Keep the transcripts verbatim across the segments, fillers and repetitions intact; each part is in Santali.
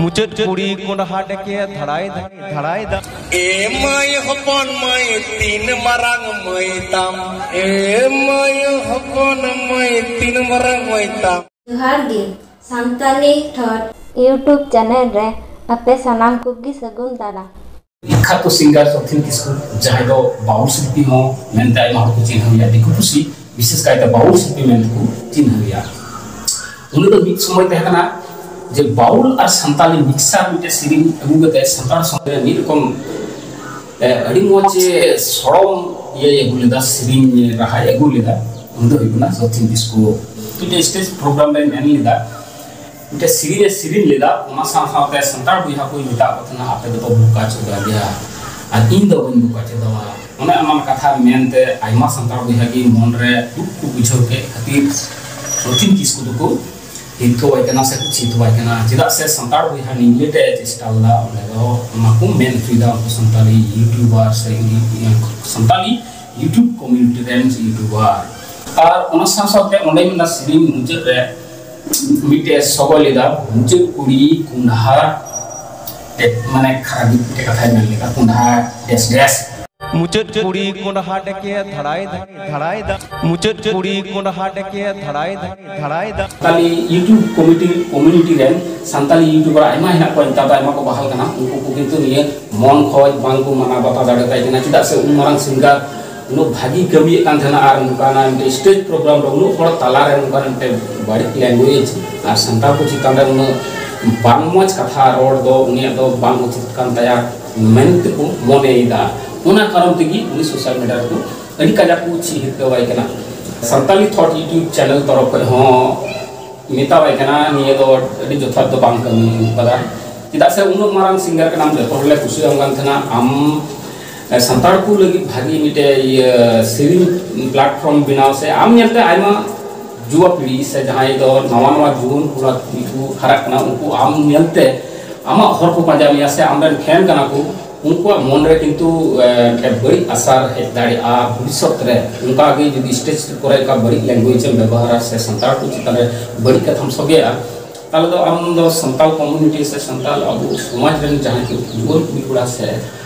ᱢᱩᱪᱟᱹᱫ ᱠᱩᱲᱤ ᱠᱚᱸᱰᱦᱟ ᱰᱮᱠᱮ ᱫᱷᱟᱲᱟᱭ ᱫᱟ, ᱫᱷᱟᱲᱟᱭ ᱫᱟ᱾ ᱮ ᱢᱟᱹᱭ ᱦᱚᱯᱚᱱ ᱢᱟᱹᱭ ᱛᱤᱱ ᱢᱟᱨᱟᱝ ᱢᱟᱹᱭ ᱛᱟᱢ᱾ ᱮ ᱢᱟᱹᱭ ᱦᱚᱯᱚᱱ ᱢᱟᱹᱭ ᱛᱤᱱ ᱢᱟᱨᱟᱝ ᱢᱟᱹᱭ ᱛᱟᱢ᱾ ᱡᱚᱦᱟᱨ ᱜᱮ, ᱥᱟᱱᱛᱟᱞᱤ ᱴᱷᱚᱴ YouTube ᱪᱮᱱᱮᱞ ᱨᱮ ᱟᱯᱮ ᱥᱟᱱᱟᱢ ᱠᱚᱜᱮ ᱥᱟᱹᱜᱩᱱ ᱫᱟᱨᱟᱢ᱾ ᱵᱤᱠᱠᱷᱟᱛᱚ ᱥᱤᱝᱜᱟᱨ ᱥᱚᱛᱷᱤᱱ ᱠᱤᱥᱠᱩ, ᱡᱟᱦᱟᱸᱭ ᱫᱚ ᱵᱟᱣᱩᱞ ᱥᱤᱞᱯᱤ ᱦᱚᱸ ᱢᱮᱱᱛᱮ ᱟᱭᱢᱟ ᱦᱚᱲ ᱠᱚ ᱪᱤᱱᱦᱟᱹᱣ ᱮᱭᱟ, ᱫᱤᱠᱩ ᱯᱩᱥᱤ ᱵᱤᱥᱮᱥ ᱠᱟᱭᱛᱮ ᱵᱟᱣᱩᱞ ᱥᱤᱞᱯᱤ ᱢᱮᱱᱛᱮ ᱠᱚ ᱪᱤᱱᱦᱟᱹᱣ ᱮᱭᱟ᱾ ᱩᱱᱤ ᱫᱚ ᱢᱤᱫ ᱥᱚᱢᱚᱭ ᱛᱟᱦᱮᱸ ᱠᱟᱱᱟ ᱡᱮ ᱵᱟᱣᱩᱞ ᱟᱨ ᱥᱟᱱᱛᱟᱞᱤ ᱢᱤᱠᱥᱟᱨ ᱢᱤᱫᱴᱮᱱ ᱥᱮᱨᱮᱧ ᱟᱹᱜᱩ ᱠᱟᱛᱮ ᱥᱟᱱᱛᱟᱲ ᱥᱚᱢᱟᱡᱽ ᱨᱮ ᱢᱤᱫ ᱨᱚᱠᱚᱢ, ᱮ, ᱟᱹᱰᱤ ᱢᱚᱡᱽ ᱥᱚᱲᱚᱢ ᱤᱭᱟᱹᱭ ᱟᱹᱜᱩ ᱞᱮᱫᱟ, ᱥᱮᱨᱮᱧ ᱨᱟᱦᱟᱭ ᱟᱹᱜᱩ ᱞᱮᱫᱟ᱾ ᱩᱱᱤ ᱫᱚ ᱦᱩᱭᱩᱜ ᱠᱟᱱᱟ ᱥᱚᱛᱷᱤᱱ ᱠᱤᱥᱠᱩ᱾ ᱢᱤᱫᱴᱮᱱ ᱥᱴᱮᱡᱽ ᱯᱨᱳᱜᱨᱟᱢ ᱨᱮ ᱢᱮᱱ ᱞᱮᱫᱟ, ᱢᱤᱫᱴᱮᱱ ᱥᱮᱨᱮᱧ ᱮ ᱥᱮᱨᱮᱧ ᱞᱮᱫᱟ, ᱚᱱᱟ ᱥᱟᱶ ᱥᱟᱶᱛᱮ ᱥᱟᱱᱛᱟᱲ ᱵᱚᱭᱦᱟ ᱠᱚᱧ ᱢᱮᱛᱟᱜ ᱠᱚ ᱛᱟᱦᱮᱱᱟ, "ᱟᱯᱮ ᱫᱚᱯᱮ ᱵᱚᱠᱟ ᱪᱮᱫᱟ ᱜᱮᱭᱟ ᱟᱨ ᱤᱧ ᱫᱚ ᱵᱟᱹᱧ ᱵᱚᱠᱟ ᱪᱮᱫᱟᱣᱟ᱾" ᱚᱱᱮ ᱚᱱᱟ ᱠᱟᱛᱷᱟ ᱢᱮᱱᱛᱮ ᱟᱭᱢᱟ ᱥᱟᱱᱛᱟᱲ ᱵᱚᱭᱦᱟ ᱜᱮ ᱢᱚᱱ ᱨᱮ ᱫᱩᱠ ᱠᱚ ᱵᱩᱡᱷᱟᱹᱣ ᱠᱮᱫ ᱠᱷᱟᱹᱛᱤᱨ ᱥᱚᱛᱷᱤᱱ ᱠᱤᱥᱠᱩ ᱫᱚᱠᱚ ᱦᱤᱨᱠᱟᱹᱣᱟᱭ ᱠᱟᱱᱟ ᱥᱮ ᱠᱚ ᱪᱷᱤᱛᱟᱹᱣᱟᱭ ᱠᱟᱱᱟ᱾ ᱪᱮᱫᱟᱜ ᱥᱮ ᱥᱟᱱᱛᱟᱲ ᱵᱚᱭᱦᱟ ᱱᱤᱝᱜᱮ ᱴᱮ ᱪᱮᱥᱴᱟ ᱞᱮᱫᱟ, ᱚᱸᱰᱮ ᱫᱚ ᱚᱱᱟ ᱠᱚ ᱢᱮᱱ ᱦᱚᱪᱚᱭᱮᱫᱟ ᱩᱱᱠᱩ ᱥᱟᱱᱛᱟᱲᱤ ᱭᱩᱴᱩᱵᱟᱨ ᱥᱮ ᱥᱟᱱᱛᱟᱲᱤ ᱭᱩᱴᱩᱵ ᱠᱚᱢᱤᱭᱩᱱᱤᱴᱤ ᱨᱮᱱ ᱭᱩᱴᱩᱵᱟᱨ᱾ ᱟᱨ ᱚᱱᱟ ᱥᱟᱶ ᱥᱟᱶᱛᱮ ᱚᱸᱰᱮ ᱢᱮᱱᱟᱜ ᱥᱮᱨᱮᱧ ᱢᱩᱪᱟᱹᱫ ᱨᱮ ᱢᱤᱫᱴᱮᱡ ᱥᱚᱜᱚᱭ ᱞᱮᱫᱟ, ᱢᱩᱪᱟᱹᱫ ᱠᱩᱲᱤ ᱠᱩᱸᱰᱷᱟ, ᱮ, ᱢᱟᱱᱮ ᱠᱷᱟᱨᱟᱯ ᱢᱤᱫᱴᱮᱡ ᱠᱟᱛᱷᱟᱭ ᱢᱮᱱ ᱞᱮᱫᱟ, ᱠᱩᱸᱰᱷᱟ ᱰᱮᱥ ᱰᱮᱥ᱾ ᱢᱩᱪᱟᱹᱫ ᱠᱩᱲᱤ ᱠᱚᱸᱰᱦᱟ ᱰᱮᱠᱮ ᱫᱷᱟᱲᱟᱭ ᱫᱟ, ᱫᱷᱟᱲᱟᱭ ᱫᱟ᱾ ᱢᱩᱪᱟᱹᱫ ᱠᱩᱲᱤ ᱠᱚᱸᱰᱦᱟ ᱰᱮᱠᱮ ᱫᱷᱟᱲᱟᱭ ᱫᱟ, ᱫᱷᱟᱲᱟᱭ ᱫᱟ᱾ ᱥᱟᱱᱛᱟᱞᱤ ᱭᱩᱴᱩᱵ ᱠᱚᱢᱤᱴᱤ, ᱠᱚᱢᱤᱭᱩᱱᱤᱴᱤ ᱨᱮᱱ ᱥᱟᱱᱛᱟᱞᱤ ᱭᱩᱴᱩᱵᱟᱨ ᱟᱭᱢᱟ ᱦᱮᱱᱟᱜ ᱠᱚᱣᱟ, ᱱᱮᱛᱟᱨ ᱫᱚ ᱟᱭᱢᱟ ᱠᱚ ᱵᱟᱦᱟᱞ ᱠᱟᱱᱟ, ᱩᱱᱠᱩ ᱠᱚ ᱠᱤᱱᱛᱩ ᱱᱤᱭᱟᱹ ᱢᱚᱱ ᱠᱷᱚᱡ ᱵᱟᱝ ᱠᱚ ᱢᱟᱱᱟᱣ ᱵᱟᱛᱟᱣ ᱫᱟᱲᱮ ᱛᱟᱭ ᱠᱟᱱᱟ᱾ ᱪᱮᱫᱟᱜ ᱥᱮ ᱩᱱ ᱢᱟᱨᱟᱝ ᱥᱤᱝᱜᱟᱨ ᱩᱱᱟᱹᱜ ᱵᱷᱟᱹᱜᱤ ᱠᱟᱹᱢᱤᱭᱮᱫ ᱠᱟᱱ ᱛᱟᱦᱮᱱᱟ ᱟᱨ ᱱᱚᱝᱠᱟᱱᱟᱜ ᱢᱤᱫᱴᱮᱡ ᱥᱴᱮᱡᱽ ᱯᱨᱳᱜᱨᱟᱢ ᱨᱮ ᱩᱱᱟᱹᱜ ᱦᱚᱲ ᱛᱟᱞᱟᱨᱮ ᱱᱚᱝᱠᱟᱱᱟᱜ ᱢᱤᱫᱴᱮᱡ ᱵᱟᱹᱲᱤᱡ ᱞᱮᱝᱜᱩᱭᱮᱡᱽ ᱟᱨ ᱥᱟᱱᱛᱟᱲ ᱠᱚ ᱪᱮᱛᱟᱱ ᱨᱮ ᱩᱱᱟᱹᱜ ᱵᱟᱝ ᱢᱚᱡᱽ ᱠᱟᱛᱷᱟ ᱨᱚᱲ ᱫᱚ ᱩᱱᱤᱭᱟᱜ ᱫᱚ ᱵᱟᱝ ᱩᱪᱤᱛ ᱠᱟᱱ ᱛᱟᱭᱟ ᱢᱮᱱᱛᱮ ᱠᱚ ᱢᱚᱱᱮᱭᱮᱫᱟ᱾ ᱚᱱᱟ ᱠᱟᱨᱚᱱ ᱛᱮᱜᱮ ᱩᱱᱤ ᱥᱳᱥᱟᱞ ᱢᱤᱰᱤᱭᱟ ᱨᱮᱠᱚ ᱟᱹᱰᱤ ᱠᱟᱡᱟᱠ ᱠᱚ ᱪᱷᱤ ᱦᱤᱨᱠᱟᱹᱣᱟᱭ ᱠᱟᱱᱟ᱾ ᱥᱟᱱᱛᱟᱞᱤ ᱛᱷᱚᱴ ᱭᱩᱴᱩᱵᱽ ᱪᱮᱱᱮᱞ ᱛᱚᱨᱚᱯ ᱠᱷᱚᱱ ᱦᱚᱸ ᱢᱮᱛᱟᱣᱟᱭ ᱠᱟᱱᱟ, ᱱᱤᱭᱟᱹ ᱫᱚ ᱟᱹᱰᱤ ᱡᱚᱛᱷᱟᱛ ᱫᱚ ᱵᱟᱝ ᱠᱟᱹᱢᱤ ᱠᱟᱫᱟ᱾ ᱪᱮᱫᱟᱜ ᱥᱮ ᱩᱱᱟᱹᱜ ᱢᱟᱨᱟᱝ ᱥᱤᱝᱜᱟᱨ ᱠᱟᱱᱟᱢ, ᱡᱚᱛᱚ ᱦᱚᱲᱞᱮ ᱠᱩᱥᱤᱭᱟᱢ ᱠᱟᱱ ᱛᱟᱦᱮᱱᱟ, ᱟᱢ ᱥᱟᱱᱛᱟᱲ ᱠᱚ ᱞᱟᱹᱜᱤᱫ ᱵᱷᱟᱜᱤ ᱢᱤᱫᱴᱮᱡ ᱤᱭᱟᱹ ᱥᱮᱨᱮᱧ ᱯᱞᱟᱴᱯᱷᱚᱨᱢ ᱵᱮᱱᱟᱣ ᱥᱮ ᱟᱢ ᱧᱮᱞᱛᱮ ᱟᱭᱢᱟ ᱡᱩᱣᱟ ᱯᱤᱲᱦᱤ ᱥᱮ ᱡᱟᱦᱟᱸᱭ ᱫᱚ ᱱᱟᱣᱟ ᱱᱟᱣᱟ ᱡᱩᱣᱟᱹᱱ ᱠᱚᱲᱟ ᱠᱩᱲᱤ ᱠᱚ ᱦᱟᱨᱟᱜ ᱠᱟᱱᱟ, ᱩᱱᱠᱩ ᱟᱢ ᱧᱮᱞᱛᱮ ᱟᱢᱟᱜ ᱦᱚᱲ ᱠᱚ ᱯᱟᱸᱡᱟ ᱢᱮᱭᱟ ᱥᱮ ᱟᱢᱨᱮᱱ ᱯᱷᱮᱱ ᱠᱟᱱᱟ ᱠᱚ, ᱩᱱᱠᱩᱣᱟᱜ ᱢᱚᱱ ᱨᱮ ᱠᱤᱱᱛᱩ, ᱮ, ᱢᱤᱫᱴᱮᱱ ᱵᱟᱹᱲᱤᱡ ᱟᱥᱟᱨ ᱦᱮᱡ ᱫᱟᱲᱮᱭᱟᱜᱼᱟ ᱵᱷᱚᱵᱤᱥᱥᱚᱛ ᱨᱮ᱾ ᱚᱱᱠᱟ ᱜᱮ ᱡᱩᱫᱤ ᱥᱴᱮᱡᱽ ᱠᱚᱨᱮ ᱚᱱᱠᱟ ᱵᱟᱹᱲᱤᱡ ᱞᱮᱝᱜᱩᱭᱮᱡᱽ ᱮᱢ ᱵᱮᱵᱚᱦᱟᱨᱟ ᱥᱮ ᱥᱟᱱᱛᱟᱲ ᱠᱚ ᱪᱮᱛᱟᱱ ᱨᱮ ᱵᱟᱹᱲᱤᱡ ᱠᱟᱛᱷᱟᱢ ᱥᱚᱜᱮᱭᱟ, ᱛᱟᱦᱞᱮ ᱫᱚ ᱟᱢ ᱫᱚ ᱥᱟᱱᱛᱟᱲ ᱠᱚᱢᱤᱭᱩᱱᱤᱴᱤ ᱥᱮ ᱥᱟᱱᱛᱟᱲ ᱟᱵᱚ ᱥᱚᱢᱟᱡᱽ ᱨᱮᱱ ᱡᱟᱦᱟᱸᱭ ᱠᱚ ᱡᱩᱣᱟᱹᱱ ᱠᱩᱲᱤ ᱠᱚᱲᱟ ᱥᱮ,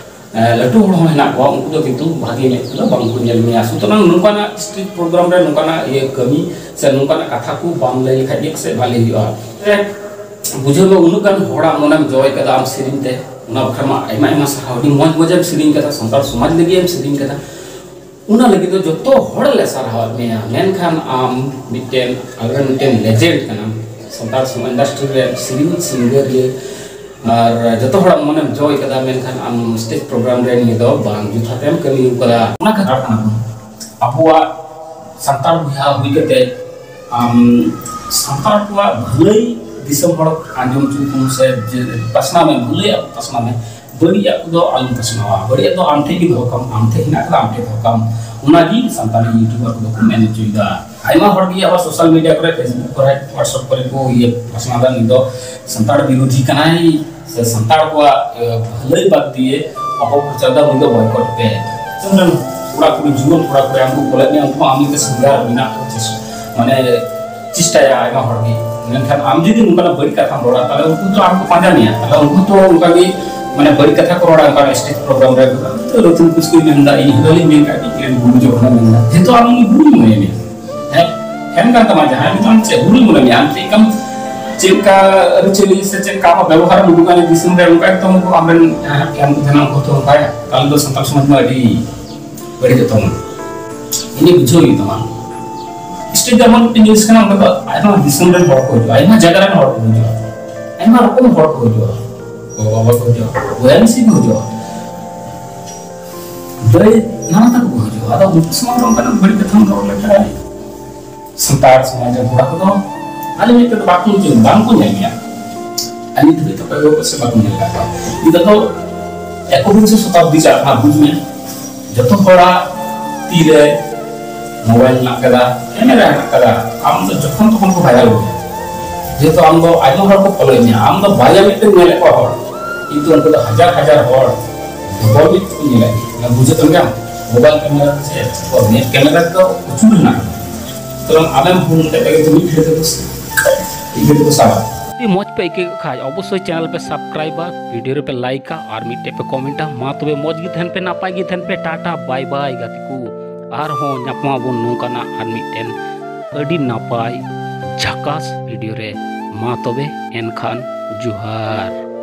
ᱮ, ᱞᱟᱹᱴᱩ ᱦᱚᱲ ᱦᱚᱸ ᱦᱮᱱᱟᱜ ᱠᱚᱣᱟ, ᱩᱱᱠᱩ ᱫᱚ ᱠᱤᱱᱛᱩ ᱵᱷᱟᱜᱮ ᱢᱮᱫ ᱛᱮᱫᱚ ᱵᱟᱝ ᱠᱚ ᱧᱮᱞ ᱢᱮᱭᱟ᱾ ᱥᱩᱛᱚᱨᱟᱝ ᱱᱚᱝᱠᱟᱱᱟᱜ ᱥᱴᱮᱡᱽ ᱯᱨᱳᱜᱨᱟᱢ ᱨᱮ ᱱᱚᱝᱠᱟᱱᱟᱜ ᱤᱭᱟᱹ ᱠᱟᱹᱢᱤ ᱥᱮ ᱱᱚᱝᱠᱟᱱᱟᱜ ᱠᱟᱛᱷᱟ ᱠᱚ ᱵᱟᱢ ᱞᱟᱹᱭ ᱞᱮᱠᱷᱟᱡ ᱜᱮ ᱯᱟᱥᱮᱡ ᱵᱷᱟᱞᱮ ᱦᱩᱭᱩᱜᱼᱟ᱾ ᱥᱮ ᱵᱩᱡᱷᱟᱹᱣ ᱢᱮ, ᱩᱱᱟᱹᱜ ᱜᱟᱱ ᱦᱚᱲᱟᱜ ᱢᱚᱱᱮᱢ ᱡᱚᱭ ᱠᱟᱫᱟ ᱟᱢ ᱥᱮᱨᱮᱧ ᱛᱮ, ᱚᱱᱟ ᱵᱟᱠᱷᱨᱟ ᱢᱟ ᱟᱭᱢᱟ ᱟᱭᱢᱟ ᱥᱟᱨᱦᱟᱣ᱾ ᱟᱹᱰᱤ ᱢᱚᱡᱽ ᱢᱚᱡᱮᱢ ᱥᱮᱨᱮᱧ ᱠᱟᱫᱟ, ᱥᱟᱱᱛᱟᱲ ᱥᱚᱢᱟᱡᱽ ᱞᱟᱹᱜᱤᱫ ᱮᱢ ᱥᱮᱨᱮᱧ ᱠᱟᱫᱟ, ᱚᱱᱟ ᱞᱟᱹᱜᱤᱫ ᱫᱚ ᱡᱚᱛᱚ ᱦᱚᱲ ᱞᱮ ᱥᱟᱨᱦᱟᱣᱮᱫ ᱢᱮᱭᱟ᱾ ᱢᱮᱱᱠᱷᱟᱱ ᱟᱢ ᱢᱤᱫᱴᱮᱱ ᱟᱞᱮ ᱨᱮᱱ ᱢᱤᱫᱴᱮᱱ ᱞᱮᱡᱮᱱᱰ ᱠᱟᱱᱟᱢ, ᱥᱟᱱᱛᱟᱲ ᱥᱚᱢᱟᱡᱽ ᱤᱱᱰᱟᱥᱴᱨᱤ ᱨᱮ ᱥᱮᱨᱮᱧ ᱥᱤᱝᱜᱟᱨᱤᱭᱟᱹ, ᱟᱨ ᱡᱚᱛᱚ ᱦᱚᱲᱟᱜ ᱢᱚᱱᱮᱢ ᱡᱚᱭ ᱠᱟᱫᱟ, ᱢᱮᱱᱠᱷᱟᱱ ᱟᱢ ᱥᱴᱮᱡᱽ ᱯᱨᱳᱜᱨᱟᱢ ᱨᱮ ᱱᱤᱭᱟᱹ ᱫᱚ ᱵᱟᱝ ᱡᱚᱛᱷᱟᱛ ᱮᱢ ᱠᱟᱹᱢᱤ ᱠᱟᱫᱟ᱾ ᱚᱱᱟ ᱠᱷᱟᱹᱛᱤᱨ ᱠᱟᱱᱟ ᱵᱚᱱ ᱟᱵᱚᱣᱟᱜ ᱥᱟᱱᱛᱟᱲ ᱵᱚᱭᱦᱟ ᱦᱩᱭ ᱠᱟᱛᱮ ᱟᱢ ᱥᱟᱱᱛᱟᱲ ᱠᱚᱣᱟᱜ ᱵᱷᱟᱹᱞᱟᱹᱭ ᱫᱤᱥᱚᱢ ᱦᱚᱲ ᱟᱸᱡᱚᱢ ᱦᱚᱪᱚ ᱠᱚᱢ ᱥᱮ ᱡᱮ ᱯᱟᱥᱱᱟᱣ ᱢᱮ, ᱵᱷᱟᱹᱞᱟᱹᱭᱟᱜ ᱯᱟᱥᱱᱟᱣ ᱢᱮ, ᱵᱟᱹᱲᱤᱡᱟᱜ ᱠᱚᱫᱚ ᱟᱞᱚᱢ ᱯᱟᱥᱱᱟᱣᱟ᱾ ᱵᱟᱹᱲᱤᱡᱟᱜ ᱫᱚ ᱟᱢ ᱴᱷᱮᱱ ᱜᱮ ᱫᱚᱦᱚ ᱠᱟᱢ, ᱟᱢ ᱴᱷᱮᱱ ᱦᱮᱱᱟᱜ ᱠᱟᱫᱟ, ᱟᱢ ᱴᱷᱮᱱ ᱫᱚᱦᱚ ᱠᱟᱢ᱾ ᱚᱱᱟᱜᱮ ᱥᱟᱱᱛᱟᱲᱤ ᱤᱭᱩᱴᱩᱵᱟᱨ ᱠᱚᱫᱚ ᱠᱚ ᱢᱮᱱ ᱦᱚᱪᱚᱭᱮᱫᱟ᱾ ᱟᱭᱢᱟ ᱦᱚᱲ ᱜᱮ ᱟᱵᱟᱨ ᱥᱳᱥᱟᱞ ᱢᱤᱰᱤᱭᱟ ᱠᱚᱨᱮ, ᱯᱷᱮᱥᱵᱩᱠ ᱠᱚᱨᱮ, ᱦᱚᱣᱟᱴᱥᱮᱯ ᱠᱚᱨᱮ ᱠᱚ ᱤᱭᱟᱹ ᱯᱟᱥᱱᱟᱣ ᱮᱫᱟ, ᱱᱩᱭ ᱫᱚ ᱥᱟᱱᱛᱟᱲ ᱵᱤᱨᱳᱫᱷᱤ ᱠᱟᱱᱟᱭ ᱥᱮ ᱥᱟᱱᱛᱟᱲ ᱠᱚᱣᱟᱜ, ᱮ, ᱵᱷᱟᱹᱞᱟᱹᱭ ᱵᱟᱫ ᱫᱤᱭᱮ ᱚᱯᱚᱯᱨᱚᱪᱟᱨ ᱫᱟ, ᱩᱱᱤ ᱫᱚ ᱵᱚᱭᱠᱚᱴ ᱯᱮ᱾ ᱟᱢ ᱨᱮᱱ ᱠᱚᱲᱟ ᱠᱩᱲᱤ, ᱡᱩᱣᱟᱹᱱ ᱠᱚᱲᱟ ᱠᱩᱲᱤ ᱟᱢ ᱠᱚ ᱠᱚᱞᱮᱫ ᱢᱮᱭᱟ, ᱩᱱᱠᱩ ᱟᱢ ᱞᱮᱠᱟ ᱥᱤᱝᱜᱟᱨ ᱵᱮᱱᱟᱜ ᱠᱚ ᱪᱮᱥ-, ᱢᱟᱱᱮ ᱪᱮᱥᱴᱟᱭᱟ ᱟᱭᱢᱟ ᱦᱚᱲ ᱜᱮ᱾ ᱢᱮᱱᱠᱷᱟᱱ ᱟᱢ ᱡᱩᱫᱤ ᱱᱚᱝᱠᱟᱱᱟᱜ ᱵᱟᱹᱲᱤᱡ ᱠᱟᱛᱷᱟᱢ ᱨᱚᱲᱟ, ᱛᱟᱦᱞᱮ ᱩᱱᱠᱩ ᱫᱚ ᱟᱢ ᱠᱚ ᱯᱟᱸᱡᱟ ᱢᱮᱭᱟ, ᱛᱟᱦᱞᱮ ᱩᱱᱠᱩ ᱛᱚ ᱚᱱᱠᱟ ᱜᱮ ᱢᱟᱱᱮ ᱵᱟᱹᱲᱤᱡ ᱠᱟᱛᱷᱟ ᱠᱚ ᱨᱚᱲᱟ ᱚᱱᱠᱟ ᱥᱴᱮᱡᱽ ᱯᱨᱳᱜᱨᱟᱢ ᱨᱮ᱾ ᱛᱚ ᱨᱚᱛᱷᱤᱱ ᱠᱤᱥᱠᱩᱭ ᱢᱮᱱᱫᱟ, ᱤᱧ ᱦᱚᱸ ᱞᱤᱧ ᱢᱮᱱ ᱠᱟᱜ ᱜᱮ, ᱤᱧ ᱨᱮᱱ ᱜᱩᱨᱩ ᱡᱚᱠᱷᱚᱱᱮ ᱢᱮᱱᱫᱟ, ᱡᱮᱦᱮᱛᱩ ᱟᱢ ᱩᱱᱤ ᱜᱩᱨᱩᱧ ᱢᱚᱱᱮ ᱢᱮᱭᱟ, ᱦᱮᱸ, ᱦᱮᱸ ᱠᱟᱱ ᱛᱟᱢᱟ ᱡᱟᱦᱟᱸᱭ, ᱢᱮᱱᱠᱷᱟᱱ ᱪᱮᱫ ᱜᱩᱨᱩᱧ ᱢᱚᱱᱮ ᱢᱮᱭᱟ, ᱟᱢ ᱪᱮᱫ ᱞᱮᱠᱟᱢ, ᱪᱮᱫ ᱞᱮᱠᱟ ᱟᱹᱨᱤᱪᱟᱹᱞᱤ ᱥᱮ ᱪᱮᱫ ᱞᱮᱠᱟ ᱟᱢᱟᱜ ᱵᱮᱵᱚᱦᱟᱨ ᱮᱢ ᱩᱫᱩᱜᱟ ᱫᱤᱥᱚᱢ ᱨᱮ, ᱚᱱᱠᱟ ᱜᱮᱛᱚ ᱩᱱᱠᱩ ᱟᱢ ᱨᱮᱱ ᱡᱟᱦᱟᱸᱭ ᱯᱷᱮᱱ ᱠᱚ ᱛᱟᱦᱮᱱᱟ, ᱩᱱᱠᱩ ᱦᱚᱸᱛᱚ ᱚᱱᱠᱟᱭᱟ᱾ ᱛᱟᱦᱞᱮ ᱫᱚ ᱥᱟᱱᱛᱟᱲ ᱥᱚᱢᱟᱡᱽ ᱢᱟ ᱟᱹᱰᱤ ᱵᱟᱹᱲᱤᱡᱚᱜ ᱛᱟᱵᱚᱱᱟ᱾ ᱤᱧ ᱵᱩᱡᱷᱟᱹᱣ ᱦᱩᱭᱩᱜ ᱛᱟᱢᱟ᱾ ᱥᱴᱮᱡᱽ ᱫᱚ ᱮᱢᱚᱱ ᱢᱤᱫᱴᱮᱱ ᱡᱤᱱᱤᱥ ᱠᱟᱱᱟ, ᱚᱸᱰᱮ ᱫᱚ ᱟᱭᱢᱟ ᱫᱤᱥᱚᱢ ᱨᱮᱱ ᱦᱚᱲ ᱠᱚ ᱦᱤᱡᱩᱜᱼᱟ, ᱟᱭᱢᱟ ᱡᱟᱭᱜᱟ ᱨᱮᱱ ᱦᱚᱲ ᱠᱚ ᱦᱤᱡᱩᱜᱼᱟ, ᱟᱭᱢᱟ ᱨᱚᱠᱚᱢ ᱦᱚᱲ ᱠᱚ ᱦᱤᱡᱩᱜᱼᱟ, ᱜᱚ ᱵᱟᱵᱟ ᱠᱚ ᱦᱤᱡᱩᱜᱼᱟ, ᱵᱚᱭᱦᱟ ᱢᱤᱥᱤ ᱠᱚ ᱦᱤᱡᱩᱜᱼᱟ, ᱫᱟᱹᱭ ᱱᱟᱱᱟ ᱛᱟᱠᱚ ᱠᱚ ᱦᱤᱡᱩᱜᱼᱟ᱾ ᱟᱫᱚ ᱩᱱᱠᱩ ᱥᱟᱢᱟᱝ ᱨᱮ ᱚᱱᱠᱟᱱᱟᱜ ᱵᱟᱹᱲᱤᱡ ᱠᱟᱛᱷᱟᱢ ᱨᱚᱲ ᱞᱮᱠᱷᱟᱱ ᱥᱟᱱᱛᱟᱲ ᱥᱚᱢᱟᱡᱽ ᱨᱮᱱ ᱠᱚᱲᱟ ᱠᱚᱫᱚ ᱟᱞᱮ ᱢᱮᱫ ᱛᱮᱫᱚ ᱵᱟᱠᱚ ᱧᱮᱞ, ᱵᱟᱝᱠᱚ ᱧᱮᱞ ᱜᱮᱭᱟ᱾ ᱟᱨ ᱱᱤᱛ ᱫᱷᱟᱹᱵᱤᱡ ᱛᱮ ᱚᱠᱚᱭ ᱦᱚᱸ ᱥᱮ ᱵᱟᱠᱚ ᱧᱮᱞ ᱟᱠᱟᱫ ᱠᱚᱣᱟ᱾ ᱱᱤᱛᱚᱜ ᱫᱚ ᱮᱠᱵᱤᱝᱥᱚ ᱥᱚᱛᱟᱵᱫᱤ ᱪᱟᱞᱟᱜ ᱠᱟᱱᱟ, ᱵᱩᱡᱽ ᱢᱮ᱾ ᱡᱚᱛᱚ ᱦᱚᱲᱟᱜ ᱛᱤᱨᱮ ᱢᱳᱵᱟᱭᱤᱞ ᱦᱮᱱᱟᱜ ᱠᱟᱫᱟ, ᱠᱮᱢᱮᱨᱟ ᱦᱮᱱᱟᱜ ᱠᱟᱫᱟ, ᱟᱢ ᱫᱚ ᱡᱚᱠᱷᱚᱱ ᱛᱚᱠᱷᱚᱱ ᱠᱚ ᱵᱷᱟᱭᱨᱟᱞ ᱜᱚᱫᱟ᱾ ᱡᱮᱦᱮᱛᱩ ᱟᱢ ᱫᱚ ᱟᱭᱢᱟ ᱦᱚᱲ ᱠᱚ ᱯᱷᱚᱞᱳᱭᱮᱫ ᱢᱮᱭᱟ, ᱟᱢ ᱫᱚ ᱵᱟᱨᱭᱟ ᱢᱤᱫᱴᱮᱱ ᱧᱮᱞᱮᱫ ᱠᱚᱣᱟ ᱦᱚᱲ, ᱠᱤᱱᱛᱩ ᱩᱱᱠᱩ ᱫᱚ ᱦᱟᱡᱟᱨ ᱦᱟᱡᱟᱨ ᱦᱚᱲ ᱰᱚᱵᱚᱞ ᱢᱤᱫ ᱛᱮᱠᱚ ᱧᱮᱞᱮᱫ ᱢᱮᱭᱟ᱾ ᱚᱱᱟ ᱵᱩᱡᱷᱟᱹᱣ ᱛᱟᱢ ᱜᱮᱭᱟᱢ, ᱢᱳᱵᱟᱭᱤᱞ ᱠᱮᱢᱮᱨᱟ ᱥᱮ ᱱᱮᱴ ᱠᱮᱢᱮᱨᱟ ᱫᱚ ᱩᱪᱩᱲ ᱦᱮᱱᱟᱜ ᱠᱟᱫᱟ᱾ ᱥᱩᱛᱚᱨᱟᱝ ᱟᱢᱮᱢ ᱯᱷᱳᱱ ᱞᱮᱠᱷᱟᱡ ᱜᱮ ᱢᱤᱫ ᱜᱷᱟᱹᱲᱤ ᱛᱮᱠᱚ, ᱢᱤᱫ ᱜᱷᱟᱹᱲᱤ ᱛᱮᱠᱚ ᱥᱟᱵᱟ᱾ ᱡᱩᱫᱤ ᱢᱚᱡᱽ ᱯᱮ ᱟᱹᱭᱠᱟᱹᱣ ᱠᱷᱟᱡ, ᱚᱵᱚᱥᱥᱳᱭ ᱪᱮᱱᱮᱞ ᱯᱮ ᱥᱟᱵᱥᱠᱨᱟᱭᱤᱵᱟ, ᱵᱷᱤᱰᱤᱭᱳ ᱨᱮᱯᱮ ᱞᱟᱭᱤᱠᱟ ᱟᱨ ᱢᱤᱫᱴᱮᱡ ᱯᱮ ᱠᱚᱢᱮᱱᱴᱟ᱾ ᱢᱟ ᱛᱚᱵᱮ ᱢᱚᱡᱽ ᱜᱮ ᱛᱟᱦᱮᱱ ᱯᱮ, ᱴᱟᱴᱟ ᱵᱟᱭ ᱵᱟᱭ ᱜᱟᱛᱮ ᱠᱚ᱾ ᱟᱨᱦᱚᱸ ᱧᱟᱯᱟᱢ ᱟᱵᱚᱱ ᱱᱚᱝᱠᱟᱱᱟᱜ ᱟᱨ ᱢᱤᱫᱴᱮᱱ ᱟᱹᱰᱤ ᱱᱟᱯᱟᱭ ᱡᱷᱟᱠᱟᱥ ᱵᱷᱤᱰᱤᱭᱳ ᱨᱮ᱾ ᱢᱟ ᱛᱚᱵᱮ ᱮᱱᱠᱷᱟᱱ ᱡᱚᱦᱟᱨ᱾